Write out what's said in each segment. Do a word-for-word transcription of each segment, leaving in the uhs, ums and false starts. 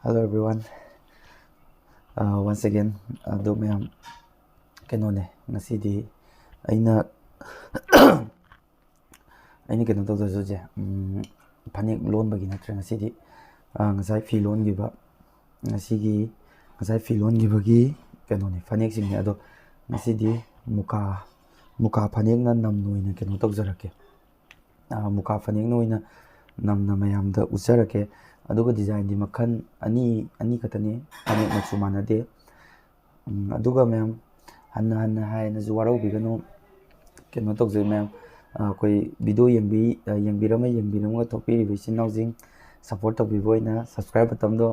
Hello everyone, uh, once again. ꯑꯗꯣ ꯃꯌꯥꯝ, ꯀꯩꯅꯣꯅꯦ, ꯉꯁꯤꯗꯤ ꯑꯩꯅ ꯑꯩꯅ ꯀꯩꯅꯣ ꯇꯧꯗꯣꯏꯁꯦ, ꯎꯝ, ꯐꯅꯦꯛ ꯂꯣꯟꯕꯒꯤ ꯅꯠꯇ꯭ꯔꯦ ꯉꯁꯤꯗꯤ꯫ ꯑ, ꯉꯁꯥꯏ ꯐꯤ ꯂꯣꯟꯈꯤꯕ, ꯉꯁꯤꯒꯤ, ꯉꯁꯥꯏ ꯐꯤ ꯂꯣꯟꯈꯤꯕꯒꯤ ꯀꯩꯅꯣꯅꯦ, ꯐꯅꯦꯛꯁꯤꯡꯅꯦ꯫ ꯑꯗꯣ ꯉꯁꯤꯗꯤ ꯃꯨꯀꯥ, ꯃꯨꯀꯥ ꯐꯅꯦꯛꯅ ꯅꯝꯅ ꯑꯣꯏꯅ ꯀꯩꯅꯣ ꯇꯧꯖꯔꯛꯀꯦ꯫ ꯑ, ꯃꯨꯀꯥ ꯐꯅꯦꯛꯅ ꯑꯣꯏꯅ ꯅꯝꯅ ꯃꯌꯥꯝꯗ ꯎꯠꯆꯔꯛꯀꯦ꯫ ꯑꯗꯨꯒ ꯗꯤꯖꯥꯏꯟꯗꯤ ꯃꯈꯜ ꯑꯅꯤ, ꯑꯅꯤ ꯈꯛꯇꯅꯤ, ꯐꯅꯦꯛ ꯃꯆꯨ ꯃꯥꯟꯅꯗꯦ꯫ ꯎꯝ, ꯑꯗꯨꯒ ꯃꯌꯥꯝ, ꯍꯟꯅ ꯍꯟꯅ ꯍꯥꯏꯅꯁꯨ ꯋꯥꯔꯧꯕꯤꯒꯅꯨ꯫ ꯀꯩꯅꯣ ꯇꯧꯖꯩ ꯃꯌꯥꯝ, ꯑ, ꯑꯩꯈꯣꯏ ꯚꯤꯗꯤꯑꯣ ꯌꯦꯡꯕꯤ-, ꯑ, ꯌꯦꯡꯕꯤꯔꯝꯃ ꯌꯦꯡꯕꯤꯔꯝꯃꯒ ꯊꯣꯛꯄꯤꯔꯤꯕ ꯏꯆꯤꯟ ꯏꯅꯥꯎꯁꯤꯡ, ꯁꯞꯄꯣꯔꯠ ꯇꯧꯕꯤꯕ ꯑꯣꯏꯅ ꯁꯕꯁꯀ꯭ꯔꯥꯏꯕ ꯕꯇꯟꯗꯣ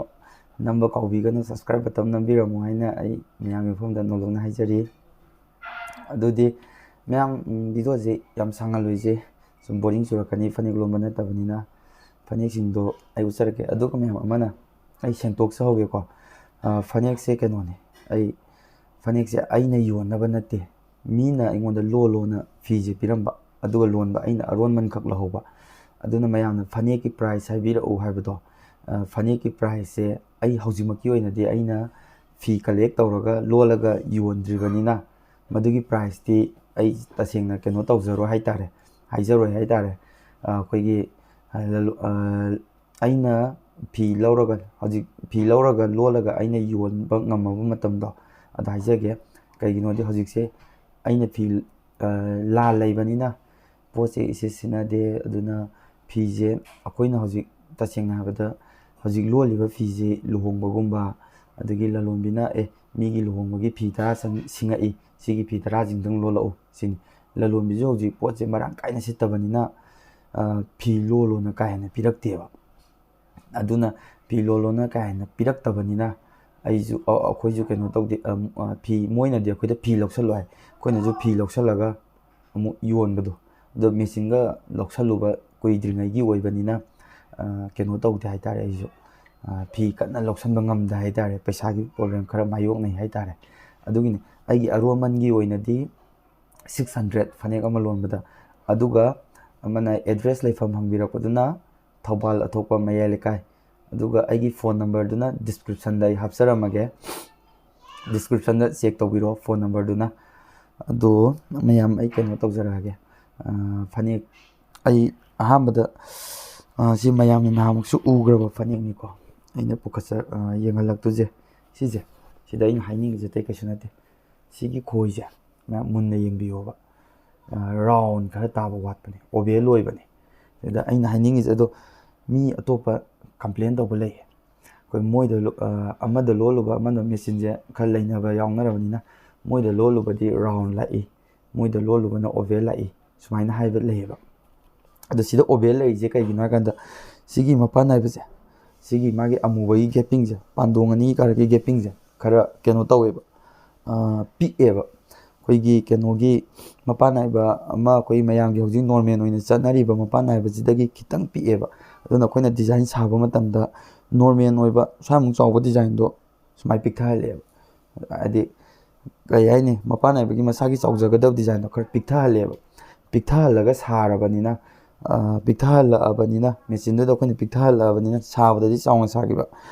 ꯅꯝꯕ ꯀꯥꯎꯕꯤꯒꯅꯨ, ꯁꯕꯁꯀ꯭ꯔꯥꯏꯕ ꯕꯇꯟ ꯅꯝꯕꯤꯔꯝꯃꯣ ꯍꯥꯏꯅ ꯑꯩ ꯃꯌꯥꯝꯒꯤ ꯃꯐꯝꯗ ꯅꯧꯂꯧꯅ ꯍꯥꯏꯖꯔꯤ꯫ ꯑꯗꯨꯗꯤ ꯃꯌꯥꯝ, ꯎꯝ, ꯚꯤꯗꯤꯑꯣꯁꯦ ꯌꯥꯝ ꯁꯥꯡꯍꯜꯂꯣꯏꯁꯦ, ꯁꯨꯝ ꯕꯣꯔꯤꯡ ꯆꯨꯔꯛꯀꯅꯤ, ꯐꯅꯦꯛ ꯂꯣꯟꯕ ꯅꯠꯇꯕꯅꯤꯅ꯫ ꯐꯅꯦꯛꯁꯤꯡꯗꯣ ꯑꯩ ꯎꯠꯆꯔꯛꯀꯦ꯫ ꯑꯗꯨꯒ ꯃꯌꯥꯝ ꯑꯃꯅ, ꯑꯩ ꯁꯦꯡꯇꯣꯛꯆꯍꯧꯒꯦꯀꯣ꯫ ꯑ, ꯐꯅꯦꯛꯁꯦ ꯀꯩꯅꯣꯅꯦ, ꯑꯩ, ꯐꯅꯦꯛꯁꯦ ꯑꯩꯅ ꯌꯣꯟꯅꯕ ꯅꯠꯇꯦ, ꯃꯤꯅ ꯑꯩꯉꯣꯟꯗ ꯂꯣ ꯂꯣꯅ ꯐꯤꯁꯦ ꯄꯤꯔꯝꯕ, ꯑꯗꯨꯒ ꯂꯣꯟꯕ ꯑꯩꯅ ꯑꯔꯣꯟꯃꯟꯈꯛ ꯂꯧꯍꯧꯕ꯫ ꯑꯗꯨꯅ ꯃꯌꯥꯝꯅ ꯐꯅꯦꯛꯀꯤ ꯄ꯭ꯔꯥꯏꯁ ꯍꯥꯏꯕꯤꯔꯛꯎ ꯍꯥꯏꯕꯗꯣ, ꯑ, ꯐꯅꯦꯛꯀꯤ ꯄ꯭ꯔꯥꯏꯁꯁꯦ ꯑꯩ ꯍꯧꯖꯤꯛꯃꯛꯀꯤ ꯑꯣꯏꯅꯗꯤ ꯑꯩꯅ ꯐꯤ ꯀꯂꯦꯛ ꯇꯧꯔꯒ ꯂꯣꯜꯂꯒ ꯌꯣꯟꯗ꯭ꯔꯤꯕꯅꯤꯅ, ꯃꯗꯨꯒꯤ ꯄ꯭ꯔꯥꯏꯁꯇꯤ ꯑꯩ ꯇꯁꯦꯡꯅ ꯀꯩꯅꯣ ꯇꯧꯖꯔꯣꯏ ꯍꯥꯏꯇꯥꯔꯦ, ꯍꯥꯏꯖꯔꯣꯏ ꯍꯥꯏꯇꯥꯔꯦ꯫ ꯑ, ꯑꯩꯈꯣꯏꯒꯤ, ꯑ, ꯂꯂꯣ-, ꯑ, ꯑꯩꯅ ꯐꯤ ꯂꯧꯔꯒ, ꯍꯧꯖꯤꯛ ꯐꯤ ꯂꯧꯔꯒ ꯂꯣꯜꯂꯒ ꯑꯩꯅ ꯌꯣꯟꯕ ꯉꯝꯃꯕ ꯃꯇꯝꯗꯣ, ꯑꯗ ꯍꯥꯏꯖꯒꯦ꯫ ꯀꯩꯒꯤꯅꯣꯗꯤ ꯍꯧꯖꯤꯛꯁꯦ ꯑꯩꯅ ꯐꯤ, ꯑ, ꯂꯥꯟ ꯂꯩꯕꯅꯤꯅ ꯄꯣꯠꯁꯦ ꯏꯁꯤꯠ ꯁꯤꯠꯅꯗꯦ꯫ ꯑꯗꯨꯅ ꯐꯤꯁꯦ ꯑꯩꯈꯣꯏꯅ ꯍꯧꯖꯤꯛ, ꯇꯁꯦꯡꯅ ꯍꯥꯏꯕꯗ, ꯍꯧꯖꯤꯛ ꯂꯣꯜꯂꯤꯕ ꯐꯤꯁꯦ ꯂꯨꯍꯣꯡꯕꯒꯨꯝꯕ, ꯑꯗꯒꯤ ꯂꯂꯣꯟꯕꯤꯅ, "ꯑꯦ, ꯃꯤꯒꯤ ꯂꯨꯍꯣꯡꯕꯒꯤ ꯐꯤ ꯇꯔꯥ ꯆꯪ-, ꯁꯤꯡꯉꯛꯏ, ꯁꯤꯒꯤ ꯐꯤ ꯇꯔꯥꯁꯤꯡꯗꯪ ꯂꯣꯜꯂꯛꯎ" ꯁꯤꯅꯤ꯫ ꯂꯂꯣꯟꯕꯤꯁꯨ ꯍꯧꯖꯤꯛ ꯄꯣꯠꯁꯦ ꯃꯔꯥꯡ ꯀꯥꯏꯅ ꯁꯤꯠꯇꯕꯅꯤꯅ, ꯑ, ꯐꯤ ꯂꯣꯜꯂꯣꯅ ꯀꯥ ꯍꯦꯟꯅ ꯄꯤꯔꯛꯇꯦꯕ꯫ ꯑꯗꯨꯅ ꯐꯤ ꯂꯣꯜꯂꯣꯅ ꯀꯥ ꯍꯦꯟꯅ ꯄꯤꯔꯛꯇꯕꯅꯤꯅ ꯑꯩꯁꯨ, ꯑ-, ꯑꯩꯈꯣꯏꯁꯨ ꯀꯩꯅꯣ ꯇꯧꯗꯦ, ꯑꯝ, ꯑ, ꯐꯤ, ꯃꯣꯏꯅꯗꯤ ꯑꯩꯈꯣꯏꯗ ꯐꯤ ꯂꯧꯁꯜꯂꯣ ꯍꯥꯏ, ꯑꯩꯈꯣꯏꯅꯁꯨ ꯐꯤ ꯂꯧꯁꯜꯂꯒ ꯑꯃꯨꯛ ꯌꯣꯟꯕꯗꯣ, ꯑꯗꯣ ꯃꯦꯆꯤꯟꯒ ꯂꯧꯁꯜꯂꯨꯕ ꯀꯨꯏꯗ꯭ꯔꯤꯉꯩꯒꯤ ꯑꯣꯏꯕꯅꯤꯅ, ꯑ, ꯀꯩꯅꯣ ꯇꯧꯗꯦ ꯍꯥꯏꯇꯥꯔꯦ꯫ ꯑꯩꯁꯨ, ꯑ, ꯐꯤ ꯀꯟꯅ ꯂꯧꯁꯟꯕ ꯉꯝꯗꯦ ꯍꯥꯏꯇꯥꯔꯦ, ꯄꯩꯁꯥꯒꯤ ꯄ꯭ꯔꯣꯕ꯭ꯂꯦꯝ ꯈꯔ ꯃꯥꯌꯣꯛꯅꯩ ꯍꯥꯏꯇꯥꯔꯦ꯫ ꯑꯗꯨꯒꯤꯅꯤ ꯑꯩꯒꯤ ꯑꯔꯣꯟꯃꯟꯒꯤ ꯑꯣꯏꯅꯗꯤ six hundred ꯐꯅꯦꯛ ꯑꯃ ꯂꯣꯟꯕꯗ꯫ ꯑꯗꯨꯒ ꯑꯃꯅ ꯑꯦꯗ꯭ꯔꯦꯁ ꯂꯩꯐꯝ ꯍꯪꯕꯤꯔꯛꯄꯗꯨꯅ ꯊꯧꯕꯥꯜ ꯑꯊꯣꯛꯄ ꯃꯌꯥꯏ ꯂꯩꯀꯥꯏ, ꯑꯗꯨꯒ ꯑꯩꯒꯤ ꯐꯣꯟ ꯅꯝꯕꯔꯗꯨꯅ ꯗꯤꯁꯀ꯭ꯔꯤꯞꯁꯟꯗ ꯑꯩ ꯍꯥꯞꯆꯔꯝꯃꯒꯦ꯫ ꯗꯤꯁꯀ꯭ꯔꯤꯞꯁꯟꯗ ꯆꯦꯛ ꯇꯧꯕꯤꯔꯣ ꯐꯣꯟ ꯅꯝꯕꯔꯗꯨꯅ꯫ ꯑꯗꯣ ꯃꯌꯥꯝ, ꯑꯩ ꯀꯩꯅꯣ ꯇꯧꯖꯔꯛꯑꯒꯦ꯫ ꯑ, ꯐꯅꯦꯛ ꯑꯩ ꯑꯍꯥꯟꯕꯗ, ꯑ, ꯁꯤ ꯃꯌꯥꯝꯅ ꯅꯍꯥꯟꯃꯨꯛꯁꯨ ꯎꯈ꯭ꯔꯕ ꯐꯅꯦꯛꯅꯤꯀꯣ꯫ ꯑꯩꯅ ꯄꯨꯈꯠꯆ-, ꯑ, ꯌꯦꯡꯍꯜꯂꯛꯇꯣꯏꯁꯦ ꯁꯤꯁꯦ꯫ ꯁꯤꯗ ꯑꯩꯅ ꯍꯥꯏꯅꯤꯡꯉꯤꯁꯦ ꯑꯇꯩ ꯀꯩꯁꯨ ꯅꯠꯇꯦ꯫ ꯁꯤꯒꯤ ꯈꯣꯏꯁꯦ ꯃꯌꯥꯝ ꯃꯨꯟꯅ ꯌꯦꯡꯕꯤꯌꯣꯕ꯫ ꯑ, ꯔꯥꯎꯟ ꯈꯔ ꯇꯥꯕ ꯋꯥꯠꯄꯅꯦ, ꯑꯣꯚꯦꯜ ꯑꯣꯏꯕꯅꯦ꯫ ꯁꯤꯗ ꯑꯩꯅ ꯍꯥꯏꯅꯤꯡꯉꯤꯁꯦ, ꯑꯗꯣ ꯃꯤ ꯑꯇꯣꯞꯄ ꯀꯝꯄ꯭ꯂꯦꯟ ꯇꯧꯕ ꯂꯩꯌꯦ꯫ ꯑꯩꯈꯣꯏ ꯃꯣꯏꯗ ꯂꯣ-, ꯑ, ꯑꯃꯗ ꯂꯣꯜꯂꯨꯕ, ꯑꯃꯗ ꯃꯦꯆꯤꯟꯁꯦ ꯈꯔ ꯂꯩꯅꯕ ꯌꯥꯎꯅꯔꯕꯅꯤꯅ, ꯃꯣꯏꯗ ꯂꯣꯜꯂꯨꯕꯗꯤ ꯔꯥꯎꯟ ꯂꯥꯛꯏ, ꯃꯣꯏꯗ ꯂꯣꯜꯂꯨꯕꯅ ꯑꯣꯚꯦꯜ ꯂꯥꯛꯏ, ꯁꯨꯃꯥꯏꯅ ꯍꯥꯏꯕ ꯂꯩꯌꯦꯕ꯫ ꯑꯗꯣ ꯁꯤꯗ ꯑꯣꯚꯦꯜ ꯂꯩꯔꯤꯁꯦ ꯀꯩꯒꯤꯅꯣ ꯍꯥꯏ ꯀꯥꯟꯗ, ꯁꯤꯒꯤ ꯃꯄꯥꯟ ꯅꯥꯏꯕꯁꯦ, ꯁꯤꯒꯤ ꯃꯥꯒꯤ ꯑꯃꯨꯕꯒꯤ ꯒꯦꯞꯄꯤꯡꯁꯦ, ꯄꯥꯟꯗꯣꯡ ꯑꯅꯤꯒꯤ ꯀꯥꯔꯛꯀꯤ ꯒꯦꯞꯄꯤꯡꯁꯦ ꯈꯔ ꯀꯩꯅꯣ ꯇꯧꯋꯦꯕ, ꯑ, ꯄꯤꯛꯑꯦꯕ꯫ ꯑꯩꯈꯣꯏꯒꯤ ꯀꯩꯅꯣꯒꯤ ꯃꯄꯥꯟ ꯅꯥꯏꯕ ꯑꯃ, ꯑꯩꯈꯣꯏ ꯃꯌꯥꯝꯒꯤ ꯍꯧꯖꯤꯛ ꯅꯣꯔꯃꯦꯜ ꯑꯣꯏꯅ ꯆꯠꯅꯔꯤꯕ ꯃꯄꯥꯟ ꯅꯥꯏꯕꯁꯤꯗꯒꯤ ꯈꯤꯇꯪ ꯄꯤꯛꯑꯦꯕ꯫ ꯑꯗꯨꯅ ꯑꯩꯈꯣꯏꯅ ꯗꯤꯖꯥꯏꯟ ꯁꯥꯕ ꯃꯇꯝꯗ ꯅꯣꯔꯃꯦꯜ ꯑꯣꯏꯕ ꯁ꯭ꯋꯥꯏꯃꯨꯛ ꯆꯥꯎꯕ ꯗꯤꯖꯥꯏꯟꯗꯣ ꯁꯨꯃꯥꯏꯅ ꯄꯤꯛꯊꯍꯜꯂꯦꯕ꯫ ꯍꯥꯏꯗꯤ, ꯀꯩ ꯍꯥꯏꯅꯤ, ꯃꯄꯥꯟ ꯅꯥꯏꯕꯒꯤ ꯃꯁꯥꯒꯤ ꯆꯥꯎꯖꯒꯗꯕ ꯗꯤꯖꯥꯏꯟꯗꯣ ꯈꯔ ꯄꯤꯛꯊꯍꯜꯂꯦꯕ꯫ ꯄꯤꯛꯊꯍꯜꯂꯒ ꯁꯥꯔꯕꯅꯤꯅ, ꯑ, ꯄꯤꯛꯊꯍꯜꯂꯛꯑꯕꯅꯤꯅ, ꯃꯦꯆꯤꯟꯗꯨꯗ ꯑꯩꯈꯣꯏꯅ ꯄꯤꯛꯊꯍꯜꯂꯛꯑꯕꯅꯤꯅ, ꯁꯥꯕꯗꯗꯤ ꯆꯥꯎꯅ ꯁꯥꯈꯤꯕ,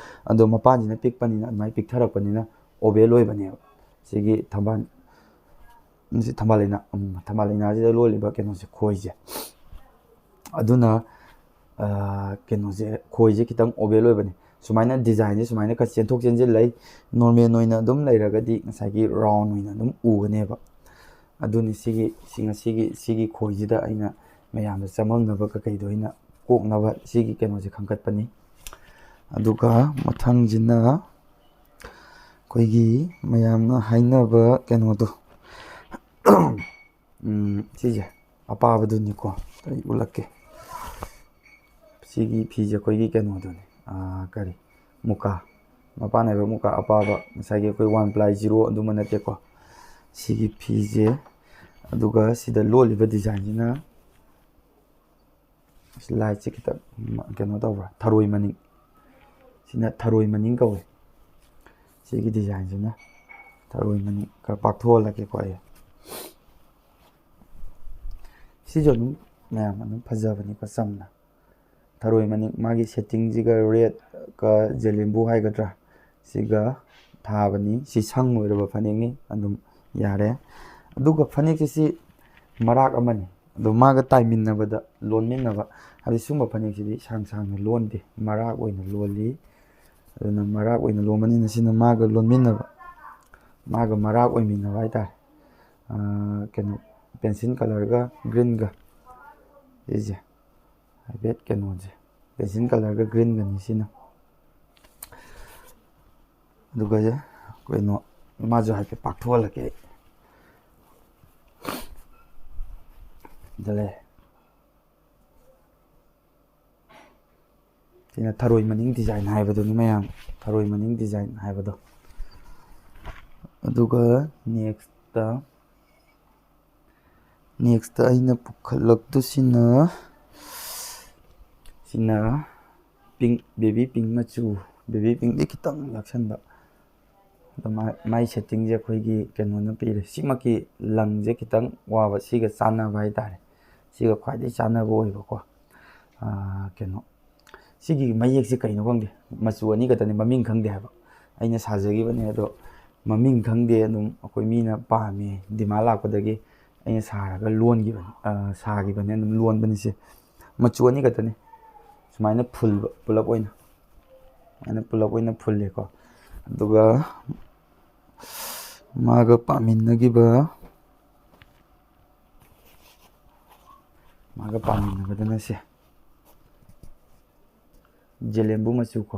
ꯑꯗꯣ ꯃꯄꯥꯟꯁꯤꯅ ꯄꯤꯛꯄꯅꯤꯅ, ꯑꯗꯨꯃꯥꯏꯅ ꯄꯤꯛꯊꯔꯛꯄꯅꯤꯅ ꯑꯣꯚꯦꯜ ꯑꯣꯏꯕꯅꯦꯕ꯫ ꯁꯤꯒꯤ ꯊꯝꯕꯥꯜ, ꯁꯤ ꯊꯝꯕꯥꯜ ꯂꯩꯅꯥ, ꯎꯝ, ꯊꯝꯕꯥꯜ ꯂꯩꯅꯥꯁꯤꯗ ꯂꯣꯜꯂꯤꯕ ꯀꯩꯅꯣꯁꯦ, ꯈꯣꯏꯁꯦ꯫ ꯑꯗꯨꯅ, ꯑ, ꯀꯩꯅꯣꯁꯦ, ꯈꯣꯏꯁꯦ ꯈꯤꯇꯪ ꯑꯣꯚꯦꯜ ꯑꯣꯏꯕꯅꯦ꯫ ꯁꯨꯃꯥꯏꯅ ꯗꯤꯖꯥꯏꯟꯁꯦ ꯁꯨꯃꯥꯏꯅ ꯈꯔ ꯆꯦꯟꯊꯣꯛ ꯆꯦꯟꯁꯤꯟ ꯂꯩ꯫ ꯅꯣꯔꯃꯦꯜ ꯑꯣꯏꯅ ꯑꯗꯨꯝ ꯂꯩꯔꯒꯗꯤ ꯉꯁꯥꯏꯒꯤ ꯔꯥꯎꯟ ꯑꯣꯏꯅ ꯑꯗꯨꯝ ꯎꯒꯅꯦꯕ꯫ ꯑꯗꯨꯅꯤ ꯁꯤꯒꯤ, ꯁꯤ ꯉꯁꯤꯒꯤ, ꯁꯤꯒꯤ ꯈꯣꯏꯁꯤꯗ ꯑꯩꯅ ꯃꯌꯥꯝꯗ ꯆꯃꯝꯅꯕ ꯀꯩꯀꯩꯗꯣ ꯑꯩꯅ ꯀꯣꯛꯅꯕ ꯁꯤꯒꯤ ꯀꯩꯅꯣꯁꯦ ꯈꯟꯒꯠꯄꯅꯤ꯫ ꯑꯗꯨꯒ ꯃꯊꯪꯁꯤꯅ ꯑꯩꯈꯣꯏꯒꯤ ꯃꯌꯥꯝꯅ ꯍꯥꯏꯅꯕ ꯀꯩꯅꯣꯗꯣ, ꯎꯝ, ꯁꯤꯁꯦ ꯑꯄꯥꯕꯗꯨꯅꯤꯀꯣ, ꯑꯩ ꯎꯠꯂꯛꯀꯦ꯫ ꯁꯤꯒꯤ ꯐꯤꯁꯦ ꯑꯩꯈꯣꯏꯒꯤ ꯀꯩꯅꯣꯗꯨꯅꯤ, ꯑꯥ, ꯀꯔꯤ, ꯃꯨꯀꯥ, ꯃꯄꯥꯟ ꯅꯥꯏꯕ ꯃꯨꯀꯥ ꯑꯄꯥꯕ, ꯉꯁꯥꯏꯒꯤ ꯑꯩꯈꯣꯏ ꯋꯥꯟ ꯄ꯭ꯂꯥꯏ ꯖꯤꯔꯣ ꯑꯗꯨꯝꯕ ꯅꯠꯇꯦꯀꯣ꯫ ꯁꯤꯒꯤ ꯐꯤꯁꯦ, ꯑꯗꯨꯒ ꯁꯤꯗ ꯂꯣꯜꯂꯤꯕ ꯗꯤꯖꯥꯏꯟꯁꯤꯅ, ꯂꯥꯏꯠꯁꯦ ꯈꯤꯇꯪ ꯀꯩꯅꯣ ꯇꯧꯕ꯭ꯔꯥ, ꯊꯔꯣꯏ ꯃꯅꯤꯡ, ꯁꯤꯅ ꯊꯔꯣꯏ ꯃꯅꯤꯡ ꯀꯧꯋꯦ꯫ ꯁꯤꯒꯤ ꯗꯤꯖꯥꯏꯟꯁꯤꯅ ꯊꯔꯣꯏ ꯃꯅꯤꯡ ꯈꯔ ꯄꯥꯛꯊꯣꯛꯍꯜꯂꯒꯦꯀꯣ ꯑꯩ꯫ ꯁꯤꯁꯨ ꯑꯗꯨꯝ ꯃꯌꯥꯝ ꯑꯗꯨꯝ ꯐꯖꯕꯅꯤꯀꯣ, ꯆꯝꯅ꯫ ꯊꯔꯣꯏ ꯃꯅꯤꯡ, ꯃꯥꯒꯤ ꯁꯦꯠꯇꯤꯡꯁꯤꯒ ꯔꯦꯠꯀ ꯖꯦꯂꯦꯝꯕꯨ ꯍꯥꯏꯒꯗ꯭ꯔꯥ, ꯁꯤꯒ ꯊꯥꯕꯅꯤ꯫ ꯁꯤ ꯁꯪ ꯑꯣꯏꯔꯕ ꯐꯅꯦꯛꯅꯤ, ꯑꯗꯨꯝ ꯌꯥꯔꯦ꯫ ꯑꯗꯨꯒ ꯐꯅꯦꯛꯁꯤ ꯁꯤ ꯃꯔꯥꯛ ꯑꯃꯅꯤ꯫ ꯑꯗꯣ ꯃꯥꯒ ꯇꯥꯏꯃꯤꯟꯅꯕꯗ ꯂꯣꯟꯃꯤꯟꯅꯕ, ꯍꯥꯏꯗꯤ ꯁꯨꯝꯕ ꯐꯅꯦꯛꯁꯤꯗꯤ ꯁꯥꯡ ꯁꯥꯡꯅ ꯂꯣꯟꯗꯦ, ꯃꯔꯥꯛ ꯑꯣꯏꯅ ꯂꯣꯜꯂꯤ꯫ ꯑꯗꯨꯅ ꯃꯔꯥꯛ ꯑꯣꯏꯅ ꯂꯣꯟꯕꯅꯤꯅ ꯁꯤꯅ ꯃꯥꯒ ꯂꯣꯟꯃꯤꯟꯅꯕ, ꯃꯥꯒ ꯃꯔꯥꯛ ꯑꯣꯏꯃꯤꯟꯅꯕ ꯍꯥꯏꯇꯥꯔꯦ꯫ ꯑꯥ, ꯀꯩꯅꯣ, ꯄꯦꯟꯁꯤꯜ ꯀꯂꯔꯒ ꯒ꯭ꯔꯤꯟꯒ, ꯁꯤꯁꯦ ꯍꯥꯏꯐꯦꯠ ꯀꯩꯅꯣꯁꯦ, ꯄꯦꯟꯁꯤꯜ ꯀꯂꯔꯒ ꯒ꯭ꯔꯤꯟꯒꯅꯤ ꯁꯤꯅ꯫ ꯑꯗꯨꯒ ꯀꯩꯅꯣ, ꯃꯥꯁꯨ ꯍꯥꯏꯐꯦꯠ ꯄꯥꯛꯊꯣꯛꯍꯜꯂꯛꯀꯦ ꯑꯩ꯫ ꯑꯗ ꯂꯩ꯫ ꯁꯤꯅ ꯊꯔꯣꯏ ꯃꯅꯤꯡ ꯗꯤꯖꯥꯏꯟ ꯍꯥꯏꯕꯗꯨꯅꯤ ꯃꯌꯥꯝ, ꯊꯔꯣꯏ ꯃꯅꯤꯡ ꯗꯤꯖꯥꯏꯟ ꯍꯥꯏꯕꯗꯣ꯫ ꯑꯗꯨꯒ ꯅꯦꯛꯁꯇ, ꯅꯦꯛꯁꯇ ꯑꯩꯅ ꯄꯨꯈꯠꯂꯛꯇꯣꯏꯁꯤꯅ ꯁꯤꯅ ꯄꯤꯡ, ꯕꯦꯕꯤ ꯄꯤꯡ ꯃꯆꯨ, ꯕꯦꯕꯤ ꯄꯤꯡꯗꯤ ꯈꯤꯇꯪ ꯌꯥꯛꯁꯟꯕ꯫ ꯑꯗꯣ ꯃꯥ-, ꯃꯥꯏ ꯁꯦꯠꯇꯤꯡꯁꯦ ꯑꯩꯈꯣꯏꯒꯤ ꯀꯩꯅꯣꯅ ꯄꯤꯔꯦ꯫ ꯁꯤꯃꯛꯀꯤ ꯂꯪꯁꯦ ꯈꯤꯇꯪ ꯋꯥꯕ, ꯁꯤꯒ ꯆꯥꯟꯅꯕ ꯍꯥꯏꯇꯥꯔꯦ꯫ ꯁꯤꯒ ꯈ꯭ꯋꯥꯏꯗꯒꯤ ꯆꯥꯟꯅꯕ ꯑꯣꯏꯕꯀꯣ꯫ ꯑꯥ, ꯀꯩꯅꯣ, ꯁꯤꯒꯤ ꯃꯌꯦꯛꯁꯦ ꯀꯩꯅꯣ ꯈꯪꯗꯦ, ꯃꯆꯨ ꯑꯅꯤ ꯈꯛꯇꯅꯤ, ꯃꯃꯤꯡ ꯈꯪꯗꯦ ꯍꯥꯏꯕ꯫ ꯑꯩꯅ ꯁꯥꯖꯈꯤꯕꯅꯦ, ꯑꯗꯣ ꯃꯃꯤꯡ ꯈꯪꯗꯦ꯫ ꯑꯗꯨꯝ ꯑꯩꯈꯣꯏ ꯃꯤꯅ ꯄꯥꯝꯃꯦ, ꯗꯤꯃꯥꯟ ꯂꯥꯛꯄꯗꯒꯤ ꯑꯩꯅ ꯁꯥꯔꯒ ꯂꯣꯟꯈꯤꯕꯅꯤ, ꯑꯥ, ꯁꯥꯈꯤꯕꯅꯦ꯫ ꯑꯗꯨꯝ ꯂꯣꯟꯕꯅꯤ ꯁꯦ꯫ ꯃꯆꯨ ꯑꯅꯤ ꯈꯛꯇꯅꯤ꯫ ꯁꯨꯃꯥꯏꯅ ꯐꯨꯜꯕ ꯄꯨꯂꯞ ꯑꯣꯏꯅ, ꯁꯨꯃꯥꯏꯅ ꯄꯨꯂꯞ ꯑꯣꯏꯅ ꯐꯨꯜꯂꯦꯀꯣ꯫ ꯑꯗꯨꯒ ꯃꯥꯒ ꯄꯥꯃꯤꯟꯅꯈꯤꯕ, ꯃꯥꯒ ꯄꯥꯃꯤꯟꯅꯕꯗꯅ ꯁꯦ ꯖꯦꯂꯦꯝꯕꯨ ꯃꯆꯨ ꯀꯣ,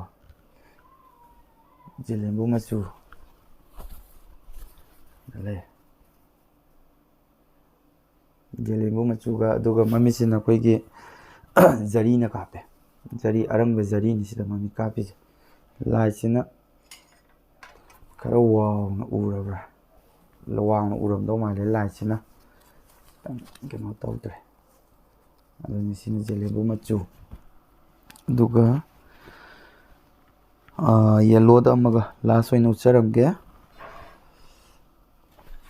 ꯖꯦꯂꯦꯝꯕꯨ ꯃꯆꯨ ꯂꯩ꯫ ꯖꯦꯂꯦꯝꯕꯨ ꯃꯆꯨꯒ, ꯑꯗꯨꯒ ꯃꯃꯤꯠꯁꯤꯅ ꯑꯩꯈꯣꯏꯒꯤ ꯖꯔꯤꯅ ꯀꯥꯞꯄꯦ꯫ ꯖꯔꯤ, ꯑꯔꯪꯕ ꯖꯔꯤꯅꯤ ꯁꯤꯗ ꯃꯃꯤꯠ ꯀꯥꯞꯄꯤꯁꯦ꯫ ꯂꯥꯏꯠꯁꯤꯅ ꯈꯔ ꯋꯥꯡꯅ ꯎꯔꯕ꯭ꯔꯥ? ꯋꯥꯡꯅ ꯎꯔꯝꯗꯧ ꯃꯥꯜꯂꯦ ꯂꯥꯏꯠꯁꯤꯅ꯫ ꯈꯤꯇꯪ ꯀꯩꯅꯣ ꯇꯧꯗ꯭ꯔꯦ꯫ ꯑꯗꯨꯅꯤ, ꯁꯤꯅ ꯖꯦꯂꯦꯝꯕꯨ ꯃꯆꯨ꯫ ꯑꯗꯨꯒ, ꯑꯥ, ꯌꯦꯜꯂꯣꯗ ꯑꯃꯒ ꯂꯥꯁ ꯑꯣꯏꯅ ꯎꯠꯆꯔꯝꯒꯦ꯫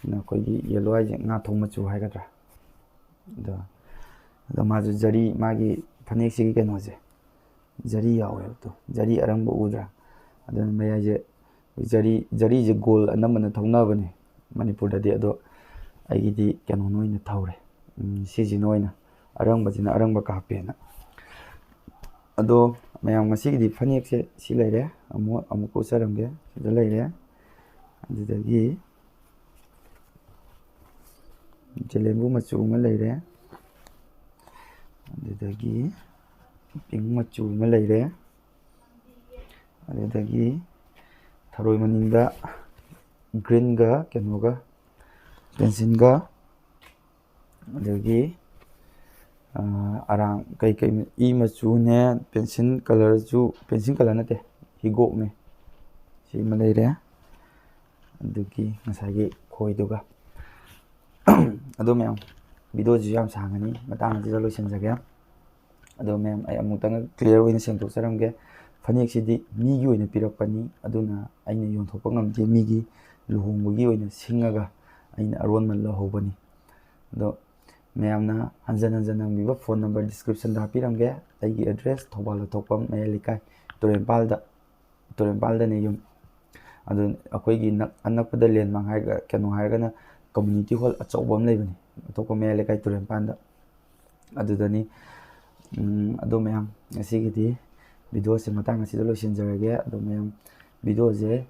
ꯁꯤꯅ ꯑꯩꯈꯣꯏꯒꯤ ꯌꯦꯜꯂꯣ ꯍꯥꯏꯁꯦ ꯉꯥ ꯊꯣꯡ ꯃꯆꯨ ꯍꯥꯏꯒꯗ꯭ꯔꯥ? ꯑꯗꯣ, ꯑꯗꯣ ꯃꯥꯁꯨ ꯖꯔꯤ, ꯃꯥꯒꯤ ꯐꯅꯦꯛꯁꯤꯒꯤ ꯀꯩꯅꯣꯁꯦ, ꯖꯔꯤ ꯌꯥꯎꯋꯦꯕ꯫ ꯇꯣ, ꯖꯔꯤ ꯑꯔꯪꯕ ꯎꯗ꯭ꯔꯥ? ꯑꯗꯨꯅ ꯃꯌꯥꯏꯁꯦ ꯖꯔꯤ, ꯖꯔꯤꯁꯦ ꯒꯣꯜ ꯑꯅꯝꯕꯅ ꯊꯧꯅꯕꯅꯦ ꯃꯅꯤꯄꯨꯔꯗꯗꯤ, ꯑꯗꯣ ꯑꯩꯒꯤꯗꯤ ꯀꯩꯅꯣꯅ ꯑꯣꯏꯅ ꯊꯧꯔꯦ꯫ ꯎꯝ, ꯁꯤꯁꯤꯅ ꯑꯣꯏꯅ, ꯑꯔꯪꯕꯁꯤꯅ ꯑꯔꯪꯕ ꯀꯥꯞꯄꯦꯅ꯫ ꯑꯗꯣ ꯃꯌꯥꯝ, ꯉꯁꯤꯒꯤꯗꯤ ꯐꯅꯦꯛꯁꯦ ꯁꯤ ꯂꯩꯔꯦ, ꯑꯃꯨꯛ, ꯑꯃꯨꯛꯀ ꯎꯠꯆꯔꯝꯒꯦ꯫ ꯁꯤꯗ ꯂꯩꯔꯦ, ꯑꯗꯨꯗꯒꯤ ꯖꯦꯂꯦꯝꯕꯨ ꯃꯆꯨ ꯑꯃ ꯂꯩꯔꯦ, ꯑꯗꯨꯗꯒꯤ ꯄꯤꯡ ꯃꯆꯨ ꯑꯃ ꯂꯩꯔꯦ, ꯑꯗꯨꯗꯒꯤ ꯊꯔꯣꯏ ꯃꯅꯤꯡꯗ ꯒ꯭ꯔꯤꯟꯒ ꯀꯩꯅꯣꯒ, ꯄꯦꯟꯁꯤꯜꯒ, ꯑꯗꯒꯤ, ꯑꯥ, ꯑꯔꯥꯡ ꯀꯩꯀꯩ, ꯏ ꯃꯆꯨꯅꯦ, ꯄꯦꯟꯁꯤꯜ ꯀꯂꯔꯁꯨ, ꯄꯦꯟꯁꯤꯜ ꯀꯂꯔ ꯅꯠꯇꯦ, ꯍꯤꯒꯣꯛꯅꯦ, ꯁꯤ ꯑꯃ ꯂꯩꯔꯦ꯫ ꯑꯗꯨꯒꯤ ꯉꯁꯥꯏꯒꯤ ꯈꯣꯏꯗꯨꯒ꯫ ꯑꯗꯣ ꯃꯌꯥꯝ, ꯚꯤꯗꯤꯑꯣꯁꯤꯁꯨ ꯌꯥꯝ ꯁꯥꯡꯉꯅꯤ, ꯃꯇꯥꯡ ꯑꯁꯤꯗ ꯂꯣꯏꯁꯤꯟꯖꯒꯦ꯫ ꯑꯗꯣ ꯃꯌꯥꯝ, ꯑꯩ ꯑꯃꯨꯛꯇꯪ ꯀ꯭ꯂꯤꯌꯥꯔ ꯑꯣꯏꯅ ꯁꯦꯡꯗꯣꯛꯆꯔꯝꯒꯦ꯫ ꯐꯅꯦꯛꯁꯤꯗꯤ ꯃꯤꯒꯤ ꯑꯣꯏꯅ ꯄꯤꯔꯛꯄꯅꯤ, ꯑꯗꯨꯅ ꯑꯩꯅ ꯌꯣꯟꯊꯣꯛꯄ ꯉꯝꯗꯦ꯫ ꯃꯤꯒꯤ ꯂꯨꯍꯣꯡꯕꯒꯤ ꯑꯣꯏꯅ ꯁꯤꯡꯉꯒ ꯑꯩꯅ ꯑꯔꯣꯟꯃꯟ ꯂꯧꯍꯧꯕꯅꯤ꯫ ꯑꯗꯣ ꯃꯌꯥꯝꯅ ꯍꯟꯖꯟ ꯍꯟꯖꯟ ꯍꯪꯕꯤꯕ ꯐꯣꯟ ꯅꯝꯕꯔ ꯗꯤꯁꯀ꯭ꯔꯤꯞꯁꯟꯗ ꯍꯥꯞꯄꯤꯔꯝꯒꯦ꯫ ꯑꯩꯒꯤ ꯑꯦꯗ꯭ꯔꯦꯁ ꯊꯧꯕꯥꯜ ꯂꯣꯏꯊꯣꯛꯄꯝ ꯃꯌꯥꯏ ꯂꯩꯀꯥꯏ, ꯇꯨꯔꯦꯟꯄꯥꯜꯗ, ꯇꯨꯔꯦꯟꯄꯥꯜꯗꯅꯦ ꯌꯨꯝ꯫ ꯑꯗꯨ ꯑꯩꯈꯣꯏꯒꯤ ꯅꯛ-, ꯑꯅꯛꯄꯗ ꯂꯦꯟꯃꯥꯡ ꯍꯥꯏꯔꯒ, ꯀꯩꯅꯣ ꯍꯥꯏꯔꯒꯅ ꯀꯝꯃ꯭ꯌꯨꯅꯤꯇꯤ ꯍꯣꯜ ꯑꯆꯧꯕ ꯑꯃ ꯂꯩꯕꯅꯤ, ꯂꯣꯏꯊꯣꯛꯄꯝ ꯃꯌꯥꯏ ꯂꯩꯀꯥꯏ, ꯇꯨꯔꯦꯟꯄꯥꯟꯗ꯫ ꯑꯗꯨꯗꯅꯤ꯫ ꯎꯝ, ꯑꯗꯣ ꯃꯌꯥꯝ, ꯉꯁꯤꯒꯤꯗꯤ ꯚꯤꯗꯤꯑꯣꯁꯦ ꯃꯇꯥꯡ ꯑꯁꯤꯗ ꯂꯣꯏꯁꯤꯟꯖꯔꯒꯦ꯫ ꯑꯗꯣ ꯃꯌꯥꯝ, ꯚꯤꯗꯤꯑꯣꯁꯦ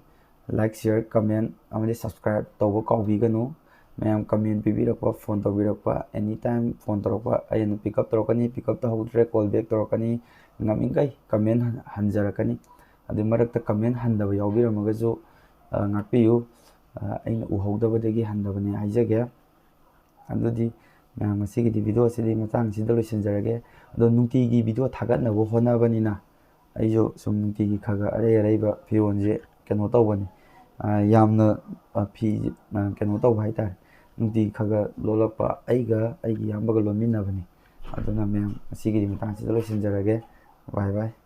like, share, comment ꯑꯃꯗꯤ subscribe ꯇꯧꯕ ꯀꯥꯎꯕꯤꯒꯅꯨ꯫ ꯃꯌꯥꯝ comment ꯄꯤꯕꯤꯔꯛꯄ, ꯐꯣꯟ ꯇꯧꯕꯤꯔꯛꯄ, any time ꯐꯣꯟ ꯇꯧꯔꯛꯄ, ꯑꯩꯅ pick up ꯇꯧꯔꯛꯀꯅꯤ, pick up ꯇꯧꯍꯧꯗ꯭ꯔꯦ, call back ꯇꯧꯔꯛꯀꯅꯤ, ꯉꯝꯃꯤꯈꯩ comment ꯍꯟ-, ꯍꯟꯖꯔꯛꯀꯅꯤ꯫ ꯑꯗꯨ ꯃꯔꯛꯇ comment ꯍꯟꯗꯕ ꯌꯥꯎꯕꯤꯔꯝꯃꯒꯁꯨ, ꯑ, ꯉꯥꯛꯄꯤꯌꯨ꯫ ꯑ, ꯑꯩꯅ ꯎꯍꯧꯗꯕꯗꯒꯤ ꯍꯟꯗꯕꯅꯦ ꯍꯥꯏꯖꯒꯦ꯫ ꯑꯗꯨꯗꯤ ꯃꯌꯥꯝ, ꯉꯁꯤꯒꯤꯗꯤ ꯚꯤꯗꯤꯑꯣ ꯑꯁꯤꯗꯤ ꯃꯇꯥꯡꯁꯤꯗ ꯂꯣꯏꯁꯤꯟꯖꯔꯒꯦ꯫ ꯑꯗꯣ ꯅꯨꯡꯇꯤꯒꯤ ꯚꯤꯗꯤꯑꯣ ꯊꯥꯒꯠꯅꯕ ꯍꯣꯠꯅꯕꯅꯤꯅ ꯑꯩꯁꯨ ꯁꯨꯝ ꯅꯨꯡꯇꯤꯒꯤ ꯈꯔ ꯈꯔ ꯑꯔꯩ ꯑꯔꯩꯕ ꯐꯤꯔꯣꯜꯁꯦ ꯀꯩꯅꯣ ꯇꯧꯕꯅꯤ꯫ ꯑ, ꯌꯥꯝꯅ, ꯑ, ꯐꯤ, ꯑ, ꯀꯩꯅꯣ ꯇꯧꯕ ꯍꯥꯏꯇꯥꯔꯦ꯫ ꯅꯨꯡꯇꯤꯒꯤ ꯈꯔ ꯈꯔ ꯂꯣꯜꯂꯛꯄ, ꯑꯩꯒ ꯑꯩꯒꯤ ꯏꯌꯥꯝꯕꯒ ꯂꯣꯟꯃꯤꯟꯅꯕꯅꯤ꯫ ꯑꯗꯨꯅ ꯃꯌꯥꯝ, ꯉꯁꯤꯒꯤꯗꯤ ꯃꯇꯥꯡꯁꯤꯗ ꯂꯣꯏꯁꯤꯟꯖꯔꯒꯦ꯫ Bye bye꯫